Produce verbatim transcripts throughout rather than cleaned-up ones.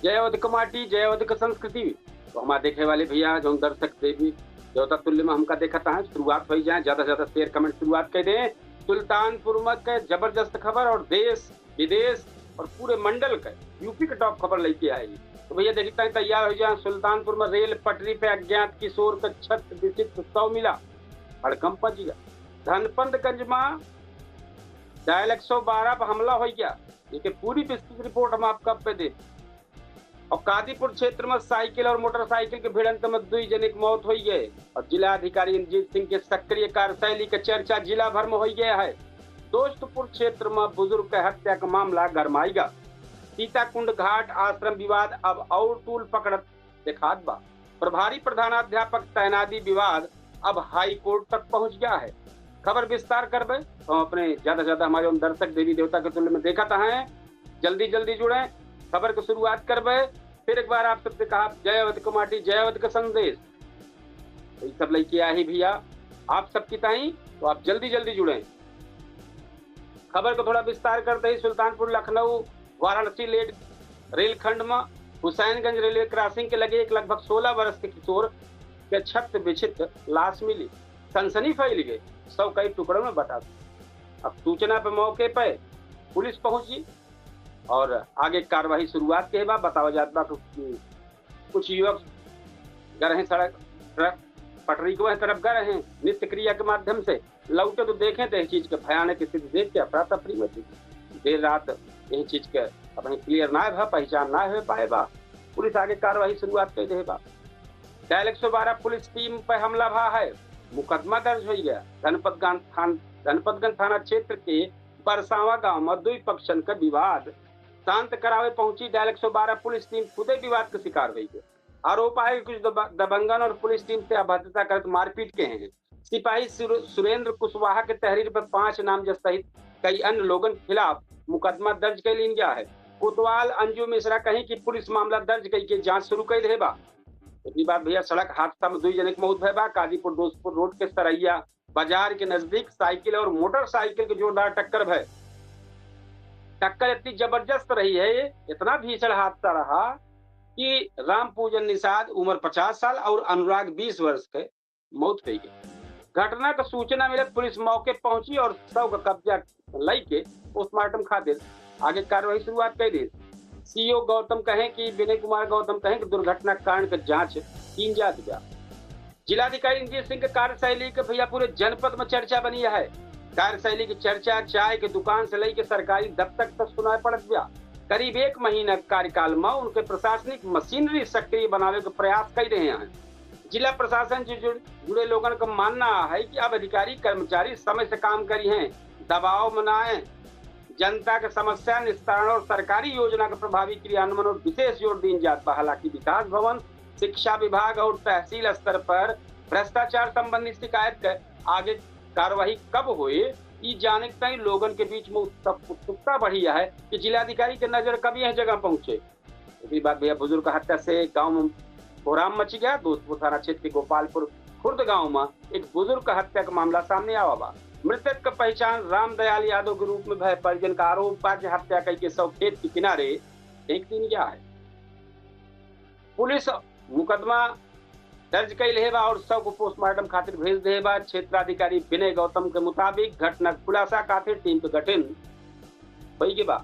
जय अवध क माटी, जय अवध क संस्कृति। तो हमार देखे वाले भइया, जौन दर्शक देवी देवता तुल्य में हमका देखत हैं, शुरुआत होइ जाए, ज्यादा से ज्यादा share comment शुरुआत कइ दें। सुल्तानपुर में के जबरदस्त खबर और देश विदेश और पूरे मंडल के यूपी के top खबर लइके आई। तो भइया देखी ताई तैयार होइ जाए, सुल्तानपुर में रेल पटरी पे अज्ञात किशोर के छत विक्षिप्त शव मिला, हड़कंप मच गया। धनपतगंज में डायल एक सौ बारह पर हमला होइ गया, एके पूरी विस्तृत report हम आपका पे दे। और कादीपुर क्षेत्र में साइकिल और मोटरसाइकिल के भिड़ंत में दुई जने के मौत होइ गए और जिला अधिकारी इंद्रजीत सिंह के सक्रिय कार्यशैली के चर्चा जिला भर में होइ गया है। दोस्तपुर क्षेत्र में बुजुर्ग के हत्या का मामला गरमाइगा। सीताकुंड घाट आश्रम विवाद अब और तूल पकड़त देखात बा। प्रभारी प्रधानाध्यापक तैनाती विवाद अब हाई कोर्ट तक पहुंच गया है। खबर विस्तार करबे तो अपने ज्यादा से ज्यादा हमारे उन दर्शक देवी देवता के तुल्य में देखत हैं, जल्दी जल्दी जुड़े। खबर की शुरुआत करबे, फिर एक बार आप सबसे कहा, जय अवध क माटी, जय अवध क संदेश। तो ये सब लइके आही भइया आप सबकी ताई, तो आप जल्दी जल्दी जुड़े। खबर को थोड़ा विस्तार करते ही सुल्तानपुर लखनऊ वाराणसी लेट रेलखंड में हुसैनगंज रेलवे क्रॉसिंग के लगे एक लगभग सोलह वर्ष के किशोर के छत विक्षिप्त लाश मिली। सनसनी फैल गई, शव कई टुकड़ों में बटा। अब सूचना पे मौके पे पुलिस पहुंची और आगे कार्रवाई शुरुआत के बा। बतावा जात बा कि कुछ युवक गए हैं सड़क, ट्रक पटरी के वह तरफ गए हैं नित्य क्रिया के माध्यम से, लौटे तो देखें तो इस चीज के भयानक स्थिति देख के अफरा तफरी मची। देर रात यही चीज के अब clear ना भा, पहचान ना हो पाए बा। पुलिस आगे कार्रवाई शुरुआत कर दे बा। डायल एक सौ बारह पुलिस टीम पर हमला भा है, मुकदमा दर्ज हो गया। धनपतगंज थान-, धनपतगंज थाना क्षेत्र के बरसावा गांव में दुई पक्षन का विवाद शांत करावे पहुंची डायल एक सौ बारह पुलिस टीम खुदे विवाद के शिकार हुई है। आरोप है कि कुछ दब-, दबंगन और पुलिस टीम से अभद्रता करत मारपीट के हैं। सिपाही सुर-, सुरेंद्र कुशवाहा के तहरीर पर पांच नामजद सहित कई अन्य लोगन के खिलाफ मुकदमा दर्ज कर लीन गया है। कोतवाल अंजू मिश्रा कहीं कि पुलिस मामला दर्ज करके जांच शुरू कर दे बा। इतनी बात भैया, सड़क हादसा में दुई जने के मौत भय बा। काजीपुर दोस्तपुर रोड के सरैया बाजार के नजदीक साइकिल और मोटरसाइकिल के जोरदार टक्कर भय। टक्कर इतनी जबरदस्त रही है, इतना भीषण हादसा रहा कि रामपूजन निषाद उम्र पचास साल और अनुराग बीस वर्ष के मौत हो गई। घटना का सूचना मिले, पुलिस मौके पहुंची और शव का कब्जा लइके पोस्टमार्टम खातिर आगे कार्रवाई शुरुआत कर दी। सीओ गौतम कहें कि विनय कुमार गौतम कहें कि दुर्घटना कारण का जांच कीन जात बा। जिलाधिकारी इंद्रजीत सिंह के कार्यशैली के भैया पूरे जनपद में चर्चा बनी है। कार्यशैली की चर्चा चाय के दुकान से लेके सरकारी दफ्तर तक सुनाई पड़त बा। करीब एक महीना के कार्यकाल में उनके प्रशासनिक मशीनरी सक्रिय बनावे के प्रयास कर रहे हैं। जिला प्रशासन से जुड़-, जुड़े लोगन का मानना है कि अब अधिकारी कर्मचारी समय से काम करी हैं, दबाव में ना आए, जनता के समस्या निस्तारण और सरकारी योजना के प्रभावी क्रियान्वयन और विशेष जोर दीन जात बा। हालांकि विकास भवन, शिक्षा विभाग और तहसील स्तर पर भ्रष्टाचार संबंधी शिकायत के आगे कार्रवाई कब होए, ई जाने के ताईं लोगन के बीच में उत्सुक-, उत्सुकता बढ़ी है कि जिलाधिकारी के नजर कब यह जगह पहुंचे। ओकरी बाद भैया बुजुर्ग हत्या से गांव में कोहराम मची गया। दोस्तपुर थाना क्षेत्र के गोपालपुर खुर्द गांव में एक बुजुर्ग का हत्या का मामला सामने आवा बा। मृतक का पहचान रामदयाल यादव के रूप में भय। परिजन का आरोप बा कि हत्या कई के शव खेत के किनारे फेंक दीन गया है। पुलिस मुकदमा दर्ज कई लेहे बा और शव को पोस्टमार्टम खातिर भेज देहे बा। क्षेत्राधिकारी विनय गौतम के मुताबिक घटना खुलासा खातिर टीम के गठन होई के बा।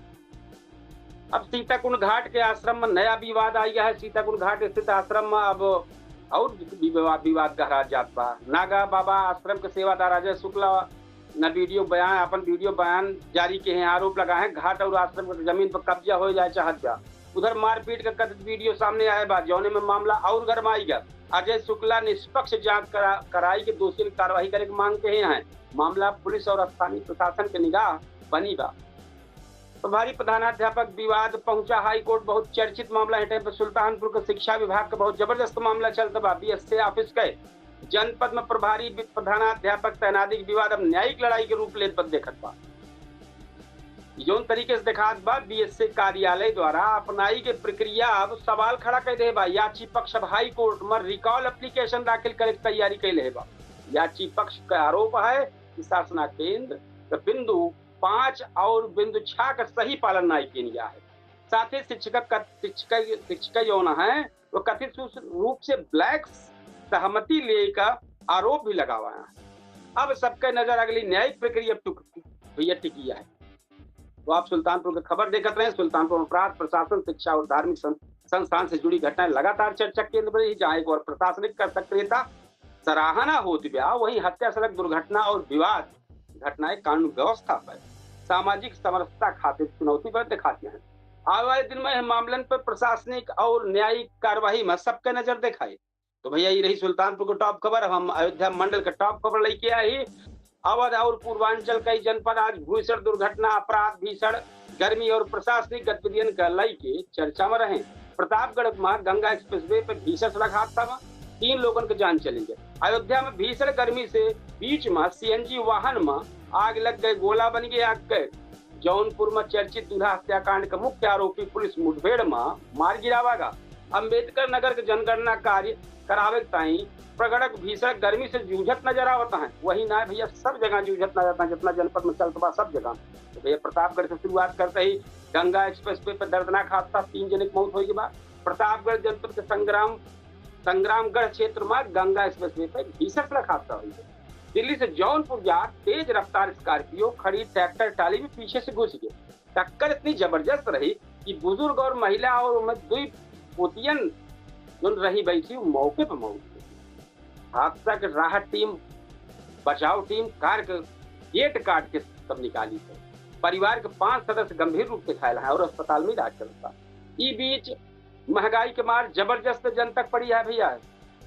अब सीताकुंड घाट के आश्रम में नया विवाद आई है। सीताकुंड घाट स्थित आश्रम में अब और विवा-, विवाद गहरा जात बा। नागा बाबा आश्रम के सेवादार अजय शुक्ला न वीडियो बयान, अपन वीडियो बयान जारी के हैं। आरोप लगा है घाट और आश्रम के जमीन पर कब्जा हो जाए चाहत बा। उधर मारपीट का कथित वीडियो सामने आए बा, जौने में मामला और गरमाई गया। अजय शुक्ला निष्पक्ष जांच करा-, कराई के दोषियों की कार्रवाई करे के मांग के हैं। मामला पुलिस और स्थानीय प्रशासन के निगाह बनी बा। प्रभारी प्रधानाध्यापक विवाद पहुंचा हाई कोर्ट। बहुत चर्चित मामला है। टाइम पर सुल्तानपुर के शिक्षा विभाग का बहुत जबरदस्त मामला चलत बा। बीएसए ऑफिस के जनपद में प्रभारी वि-, प्रधानाध्यापक तैनाती के विवाद अब न्यायिक लड़ाई के रूप लेत बा देखत बा। जौन तरीके से देखात बा, बीएसए कार्यालय द्वारा अपनाई के प्रक्रिया अब सवाल खड़ा कर दे बा। याची पक्ष अब हाई कोर्ट में रिकॉल एप्लीकेशन दाखिल करे के तैयारी कैले है बा। याची पक्ष का आरोप है कि शासना केंद्र के बिंदु पाँच और बिंदु छह का सही पालन नहीं किया गया है। साथ ही शिक्षक का, शिक्षक, शिक्षक जौन है, वो कथित रूप से ब्लैक सहमति लेकर आरोप भी लगावा है। अब सबके नजर अगली न्यायिक प्रक्रिया टुक-, भैया टिकी है। तो आप सुल्तानपुर के खबर देखत रहे। सुल्तानपुर में अपराध, प्रशासन, शिक्षा और धार्मिक सं-, संस्थान से जुड़ी घटनाएं लगातार चर्चा के केंद्र में रही, जहां एक ओर प्रशासनिक का सक्रियता सराहना होत बा, वहीं हत्या, सड़क दुर्घटना और विवाद घटनाएं कानून व्यवस्था पर सामाजिक समरसता खातिर चुनौती पर दिखाती हैं। आवे वाले दिन में यह मामलन पर प्रशासनिक और न्यायिक कार्यवाही में सबके नजर दिखाई। तो भैया, ये रही सुल्तानपुर के टॉप खबर। अब हम अयोध्या मंडल के टॉप खबर लेके आए ही। अवध और पूर्वांचल कई जनपद आज भीषण दुर्घटना, अपराध, भीषण गर्मी और प्रशासनिक गतिविधियन का लइके चर्चा में रहे। प्रतापगढ़ में गंगा एक्सप्रेसवे पे भीषण सड़क हादसा में तीन लोगन के जान चली गई। अयोध्या में भीषण गर्मी से बीच में सीएनजी वाहन में आग लग गए, गोला बन गए आग के। जौनपुर में चर्चित दूल्हा हत्याकांड के मुख्य आरोपी पुलिस मुठभेड़ में मार गिरावा गा। अम्बेडकर नगर के जनगणना कार्य करावे के ताई प्रगड़क भीषण गर्मी से जूझत नजर आवत हैं। वही ना भैया, सब जगह जूझत नजर आता है, जितना जनपद में चलत बा सब जगह। तो भैया, प्रतापगढ़ से शुरुआत करते ही गंगा एक्सप्रेसवे पर दर्दनाक हादसा, तीन जने की मौत होई के बाद प्रतापगढ़ जनपद के संग्राम, संग्रामगढ़ क्षेत्र में गंगा एक्सप्रेसवे पर भीषण सड़क हादसा हुई है। दिल्ली से जौनपुर जात तेज रफ्तार स्कॉर्पियो खड़ी ट्रैक्टर ट्राली भी पीछे से घुस गई। टक्कर इतनी जबरदस्त रही कि बुजुर्ग और महिला और उनमें दुई पोतियन जोन रही बैठी, वो मौके पर मौत हो गई। हादसा के राहत टीम, बचाव टीम कार के गेट काट के सब निकाली है। परिवार के पांच सदस्य गंभीर रूप से घायल हैं और अस्पताल में इलाज चलता। ई बीच महंगाई के मार जबरदस्त जन तक पड़ी है भैया।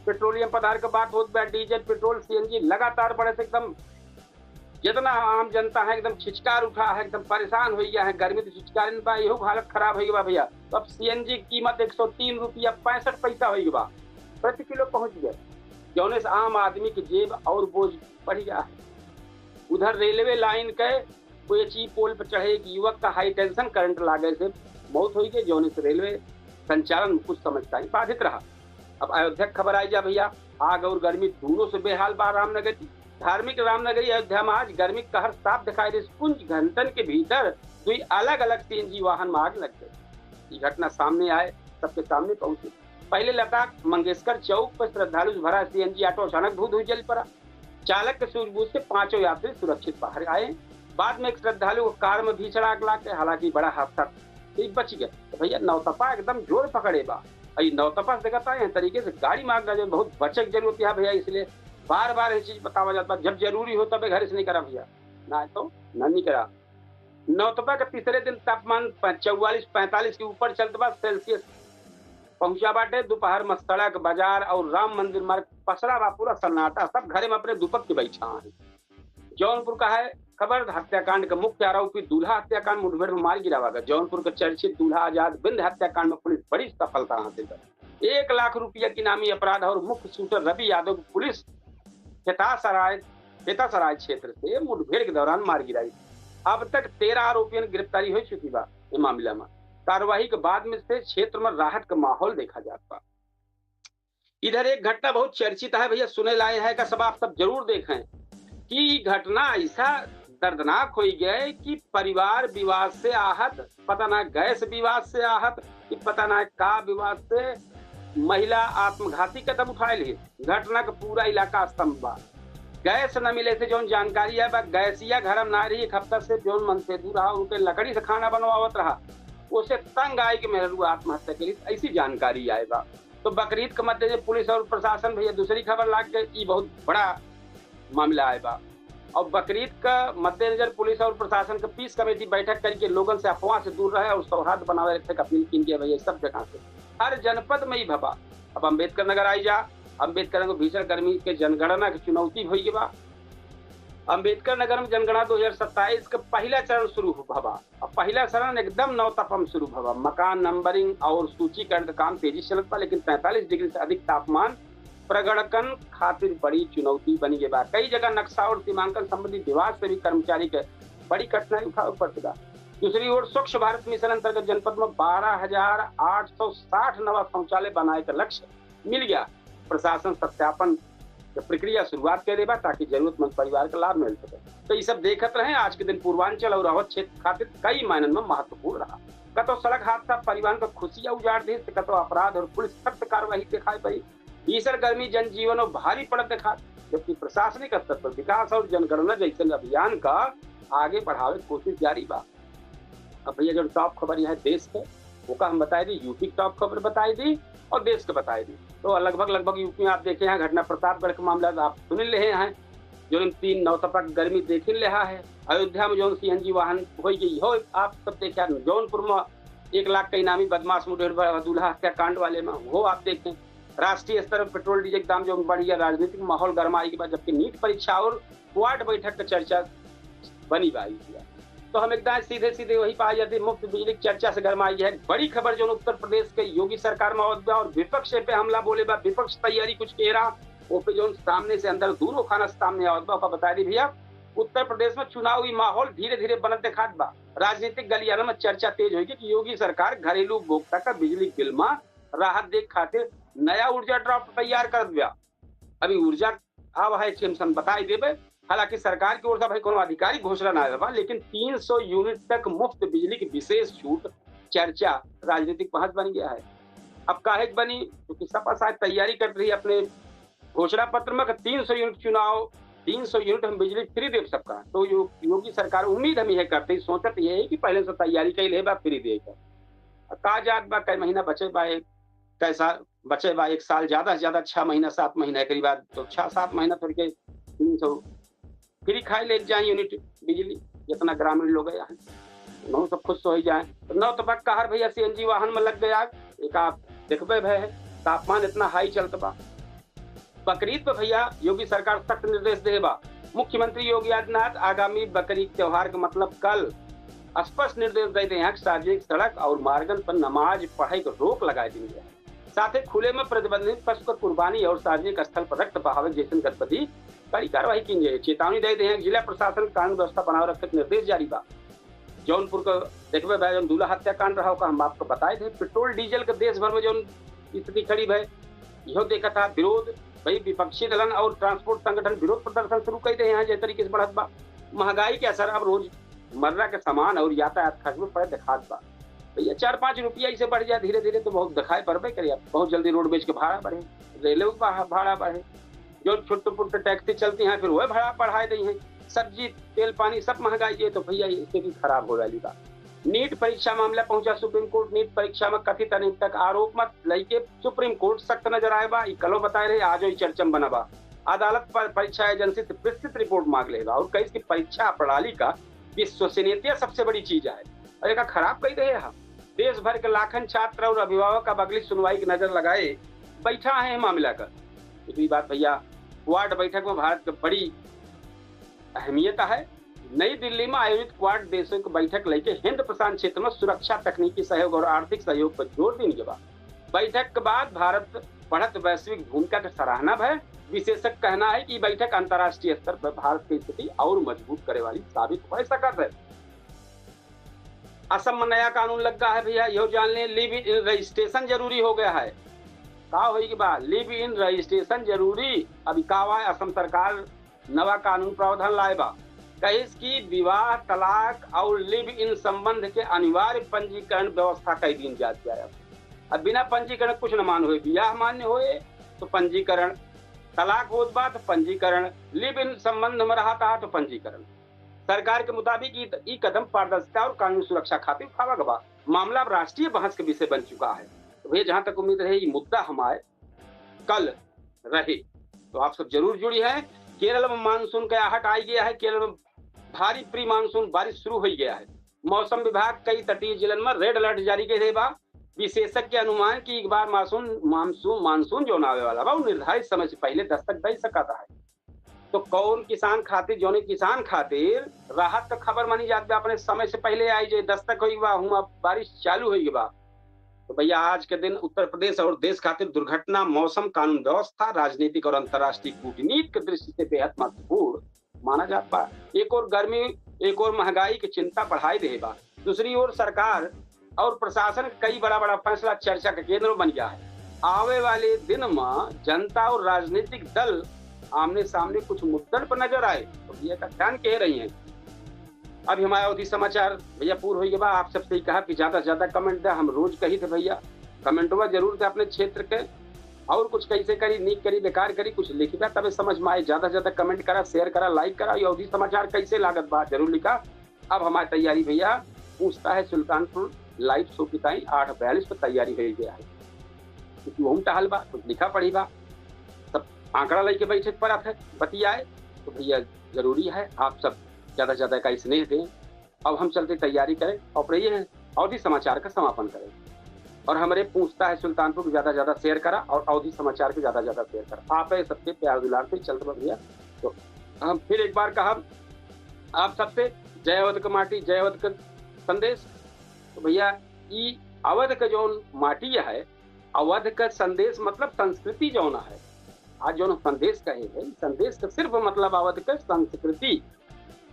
पेट्रोलियम पदार्थ के बात होत बा, डीजल, पेट्रोल, सीएनजी लगातार बढ़े से एकदम जितना आम जनता है एकदम छिचकार उठा है, एकदम परेशान हो गया है। गर्मी तो छिचकार बा, यहू हालत खराब हो गया भैया। तो अब सीएनजी की कीमत एक सौ तीन रुपया पैंसठ पैसा हो गया प्रति किलो पहुंच गया, जौने से आम आदमी की जेब और बोझ बढ़ गया है। उधर रेलवे लाइन के कोयची पोल पर चढ़े एक युवक का हाई टेंशन करंट लागे से मौत हो गई, जौने से रेलवे संचालन कुछ समय तक बाधित रहा। अब अयोध्या की खबर आई जा भैया, आग और गर्मी दोनों से बेहाल बा रामनगरी। धार्मिक रामनगरी अयोध्या में आज गर्मी कहर साफ दिखाई दे। कुछ घंटन के भीतर दुई अलग-अलग सीएनजी वाहन में आग लग गई। ये घटना सामने आए, सबके सामने पहुंची। पहले लता मंगेशकर चौक पर श्रद्धालु से भरा सीएनजी ऑटो अचानक धू धू जल पड़ा। चालक के सूझबूझ से पांचों यात्री सुरक्षित बाहर आए। बाद में एक श्रद्धालु को कार में भीषण आग लाग गए, हालांकि बड़ा हादसा से बच गए। तो भैया, नौतपा एकदम जोर पकड़े बा। अई नौतपा से देखता है, तरीके से गाड़ी मार लगे, बहुत बचे के जरूरत है भैया। इसलिए बार बार ये चीज बतावा जाता, जब जरूरी हो तबे घर से निकला भैया, ना तो ना निकला। नौतपा के तीसरे दिन तापमान प-, चौवालीस पैंतालीस के ऊपर चलत बा सेल्सियस पहुंचा बाटे। दोपहर में सड़क, बाजार और राम मंदिर मार्ग पसरा बा, पूरा सन्नाटा, सब घरे में अपने दुपक के बैठा है। जौनपुर का है खबर, हत्याकांड का मुख्य आरोपी दूल्हा हत्याकांड मुठभेड़ में मार गिरावा गया। जौनपुर के चर्चित दूल्हा आजाद बिंद हत्याकांड में पुलिस बड़ी सफलता हासिल कर एक लाख रुपया की नामी अपराध और मुख्य शूटर रवि यादव को पुलिस खेतासराय, खेतासराय क्षेत्र से मुठभेड़ के दौरान मार गिराई। अब तक तेरह आरोपियों की गिरफ्तारी हो चुकी बा। ये मामला में कार्रवाई के बाद में से क्षेत्र में राहत का माहौल देखा जाता। इधर एक घटना बहुत चर्चित है भैया, सुने लाए है का सब, आप सब जरूर देखें कि ई घटना ऐसा दर्दनाक हो गए कि परिवार विवाद से आहत, पता ना गैस विवाद से आहत कि पता ना का विवाद से महिला आत्मघाती कदम उठाए ली। घटना का पूरा इलाका स्तंभ बा। गैस न मिले से जौन जानकारी है बा, गैसिया घर में ना रही, एक हफ्ता से जौन मनसेधू रहा उनके लकड़ी से खाना बनवावत रहा, उसे तंग आए कि मेहरू आत्महत्या के लिए ऐसी जानकारी आए बा। तो बकरीद के मद्देनजर पुलिस और प्रशासन, भैया, दूसरी खबर लाग के ई बहुत बड़ा मामला आए बा। और बकरीद का मद्देनजर पुलिस और प्रशासन के पीस कमेटी बैठक करके लोगन से अफवाह से दूर रहे और सौहार्द बनावे रखे के अपील की गई। भैया, सब जगह से, हर जनपद में ही भवा। अब अम्बेडकर नगर आई जा, अम्बेडकर नगर भीषण गर्मी के जनगणना की चुनौती हुई बा। अम्बेडकर नगर में जनगणना दो हज़ार सत्ताईस का पहला चरण शुरू हो भवा। अब पहला चरण एकदम नौतपा में शुरू भवा। मकान नंबरिंग और सूचीकरण का काम तेजी से चलत बा, लेकिन पैंतालीस डिग्री से अधिक तापमान प्रगणकन खातिर बड़ी चुनौती बनी गई बा। कई जगह नक्शा और सीमांकन संबंधी विवाद से भी कर्मचारी के बड़ी कठिनाई उठावे पड़त बा। दूसरी ओर, स्वच्छ भारत मिशन अंतर्गत जनपद में बारह हजार आठ सौ साठ नवा शौचालय बनाए का लक्ष्य मिल गया। प्रशासन सत्यापन के प्रक्रिया शुरुआत कर देबा, ताकि जरूरतमंद परिवार के लाभ मिल सके। तो ये सब देखत रहें, आज के दिन पूर्वांचल और अवध क्षेत्र खातिर कई मायनन में महत्वपूर्ण रहा। कतो सड़क हादसा परिवहन क खुशिया उजाड़ दिहिस, त कतो अपराध और पुलिस सख्त कार्रवाई देखाए परी। भीषण गर्मी जनजीवन और भारी पड़त देखात, जबकि प्रशासनिक स्तर पर विकास और जनगणना जैसन अभियान का आगे बढ़ावे क कोशिश जारी बा। अब भैया, जौन top खबर यहाँ देश के, ओका हम बताए दी, यूपी के top खबर बताए दी और देश के बताए दी। तो लगभग, लगभग यूपी में आप देखे हैं, घटना प्रतापगढ़ के मामला आप सुन ले हैं, जौन तीन नौतपा गर्मी देखिन लेहा है। अयोध्या में जौन सीएनजी वाहन होई गई हो, आप सब देखे हैं, जौनपुर में एक लाख के इनामी बदमाश मुठभेड़ भा दूल्हा हत्याकांड वाले में, वो आप देखें। राष्ट्रीय स्तर पर पेट्रोल डीजल के दाम जौन बढ़ गया, राजनीतिक माहौल गरमाई के बाद, जबकि नीट परीक्षा और क्वाड बैठक का चर्चा बनी बा। तो हम एकदम सीधे सीधे वही पा जाते, मुफ्त बिजली की चर्चा से गरमाई है। बड़ी खबर जौन उत्तर प्रदेश के योगी सरकार में आवत बा और विपक्ष पे हमला बोले बा, विपक्ष तैयारी कुछ कह रहा, वो पे जौन सामने से अंदर दोनों खाना सामने आवत बा, ओका बता दी भैया। उत्तर प्रदेश में चुनावी माहौल धीरे धीरे बनत देखात बा। राजनीतिक गलियारा में चर्चा तेज होई कि योगी सरकार घरेलू उपभोक्ता का बिजली बिल में राहत दे खातिर नया ऊर्जा ड्राफ्ट तैयार करत बा। अभी ऊर्जा आव है, हम सन बताई देबे। हालांकि सरकार की ओर से भाई कोनो आधिकारिक घोषणा ना आयल बा, लेकिन तीन सौ यूनिट तक मुफ्त बिजली की विशेष छूट चर्चा राजनीतिक बहस बन गया है। अब काहे के बनी, क्योंकि सपा शायद तैयारी कर रही है अपने घोषणा पत्र में कि तीन सौ यूनिट चुनाव, तीन सौ यूनिट हम बिजली फ्री देब सबका। तो यो-, योगी सरकार उम्मीद हम यह करते ही सोचत यह है कि पहले से तैयारी कैले बा फ्री दे का। अब का जात बा, कई महीना बचे बा, एक कैसा बचे बा, एक साल, ज्यादा से ज्यादा छह महीना, सात महीना, एकरी बाद तो छह सात महीना छोड़ के तीन सौ फ्री खाए ले जाए यूनिट बिजली, जितना ग्रामीण लोग है यहाँ, उन्हों सब खुश हो ही जाए। तो नौ तपक का हर भैया सीएनजी वाहन में लग गया, एक आप देखबे भय है, तापमान इतना हाई चलत बा। बकरीद पे भैया योगी सरकार सख्त निर्देश दे बा। मुख्यमंत्री योगी आदित्यनाथ आगामी बकरीद त्योहार के मतलब कल स्पष्ट निर्देश दे दे हैं कि सार्वजनिक सड़क और मार्गन पर नमाज पढ़े के रोक लगाए दी है। साथ ही खुले में प्रतिबंधित पशु का कुर्बानी और सार्वजनिक स्थल पर रक्त बहावे जैसन गतिविधि कड़ी कार्रवाई की जाए। चेतावनी दे दे हैं कि जिला प्रशासन कानून व्यवस्था बनाए रखे के निर्देश जारी बा। जौनपुर का देखबे भाई, जौन दूल्हा हत्याकांड रहा, ओका हम आपको बताए थे। पेट्रोल डीजल के देश भर में जौन स्थिति खड़ी है, इहो देखा था विरोध। भाई, विपक्षी दलन और ट्रांसपोर्ट संगठन विरोध प्रदर्शन शुरू कर दे हैं, जै तरीके से बढ़त बा। महंगाई के असर अब रोज मर्रा के सामान और यातायात खर्च में पड़े दिखात बा। भैया, चार पाँच रुपया इसे बढ़ जाए धीरे धीरे तो बहुत दिखाई पड़बे करे। अब बहुत जल्दी रोडवेज के भाड़ा बढ़े, रेलवे के भा-, भाड़ा बढ़े, जो छोटे पुट्टे टैक्सी चलती हैं फिर वह भाड़ा बढ़ाए दी हैं, सब्जी तेल पानी सब महंगाई है, तो भैया इससे भी खराब हो वाली बा। नीट परीक्षा मामला पहुंचा सुप्रीम कोर्ट। नीट परीक्षा में कथित अनियमितता का आरोप मत लइके सुप्रीम कोर्ट सख्त नजर आए बा। ई कलो बताए रहे, आज ई चर्चा में बना बा। अदालत पर परीक्षा एजेंसी से विस्तृत रिपोर्ट मांग लेगा और कही कि परीक्षा प्रणाली का विश्वसनीयता सबसे बड़ी चीज है। और एक खराब कही रहे हम, देश भर के लाखन छात्र और अभिभावक अब अगली सुनवाई की नजर लगाए बैठा है मामला का। दूसरी बात भैया, क्वाड बैठक में भारत की बड़ी अहमियत है। नई दिल्ली में आयोजित क्वाड देशों की बैठक लेके हिंद प्रशांत क्षेत्र में सुरक्षा, तकनीकी सहयोग और आर्थिक सहयोग पर जोर देने के बाद बैठक के बाद भारत बढ़त वैश्विक भूमिका की सराहना है। विशेषज्ञ कहना है कि बैठक अंतर्राष्ट्रीय स्तर पर भारत की स्थिति और मजबूत करे वाली साबित हो सकत है। असम में नया कानून लग गया है भैया, यो जान लें, लिव इन रजिस्ट्रेशन जरूरी हो गया है। का होई के बा, लिव इन रजिस्ट्रेशन जरूरी। अभी का हुआ है, असम सरकार नवा कानून प्रावधान लाए बा, कहिस कि विवाह, तलाक और लिव इन संबंध के अनिवार्य पंजीकरण व्यवस्था कई दिन जात जाए। अब बिना पंजीकरण कुछ न मान होए, ब्याह मान्य होए तो पंजीकरण, तलाक होत बा तो पंजीकरण, लिव इन संबंध में रहता है तो पंजीकरण। सरकार के मुताबिक ई, ई कदम पारदर्शिता और कानून सुरक्षा खातिर उठावा गवा बा। मामला अब राष्ट्रीय बहस के विषय बन चुका है। तो भैया, जहां तक उम्मीद रहे, ये मुद्दा हमारे कल रहे, तो आप सब जरूर जुड़ी है। केरल में मानसून का आहट आई गया है। केरल में भारी प्री मानसून बारिश शुरू हो गया है। मौसम विभाग कई तटीय जिलन में रेड अलर्ट जारी करे बा। विशेषज्ञ अनुमान कि एक बार मानसून, मानसून, मानसून जौन आवे वाला बा, वो निर्धारित समय से पहले दस्तक दे सकता है। तो कौन किसान खातिर, जौने किसान खातिर राहत का खबर मानी जात बा, अपने समय से पहले आई, जे दस्तक होई बा, हुआ बारिश चालू होई बा। तो भैया, आज के दिन उत्तर प्रदेश और देश खातिर दुर्घटना, मौसम, कानून व्यवस्था, राजनीतिक और अंतर्राष्ट्रीय कूटनीति की दृष्टि से बेहद महत्वपूर्ण माना जात बा। एक ओर गर्मी, एक ओर महंगाई की चिंता बढ़ाई दे बा। दूसरी ओर सरकार और प्रशासन कई बड़ा बड़ा फैसला चर्चा का केंद्र बन गया है। आवे वाले दिन में जनता और राजनीतिक दल आमने सामने कुछ मुद्दन पर नजर आए, तो ये का ध्यान कह रही हैं। अभी हमारा अवधी समाचार भैया पूर होइ गवा। आप सबसे ही कहा कि ज्यादा से ज्यादा कमेंट दे। हम रोज कही थे भैया, कमेंटवा जरूर दे अपने क्षेत्र के। और कुछ कैसे करी, नीक करी, बेकार करी, कुछ लिखी बा, तबे समझ में आए। ज्यादा से ज्यादा कमेंट करा, शेयर करा, लाइक करा। ये अवधी समाचार कैसे लागत बा, जरूर लिखा। अब हमारी तैयारी भैया, पूछता है सुल्तानपुर लाइव शो की ताई आठ बयालीस पर तैयारी होइ गया है, क्योंकि हम टहल बा, कुछ लिखा पढ़ी बा, सब आंकड़ा लेके बैठे के पड़त है, बतियाए। तो भैया, जरूरी है आप सब ज्यादा से ज्यादा का स्नेह दें। अब हम चलते तैयारी करें और ये है अवधी समाचार का समापन करें। और हमारे पूछता है सुल्तानपुर को ज्यादा से ज्यादा शेयर करा और अवधी समाचार को ज्यादा से ज्यादा शेयर करा। आप है सबके प्यार दुलार से चलते बा भैया। तो हम फिर एक बार कहा आप सबसे, जय अवध का माटी, जय अवध का संदेश। तो भैया, ई अवध का जौन माटी है, अवध का संदेश मतलब संस्कृति जौन है, आज जौन संदेश कहे है, संदेश का सिर्फ मतलब अवध का संस्कृति।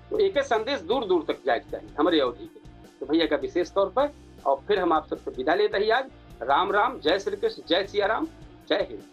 तो एक संदेश दूर दूर तक जाए के चाहिए हमारे अवधी के। तो भैया का विशेष तौर पर, और फिर हम आप सबसे विदा लेते ही आज। राम राम, जय श्री कृष्ण, जय सिया राम, जय हिंद।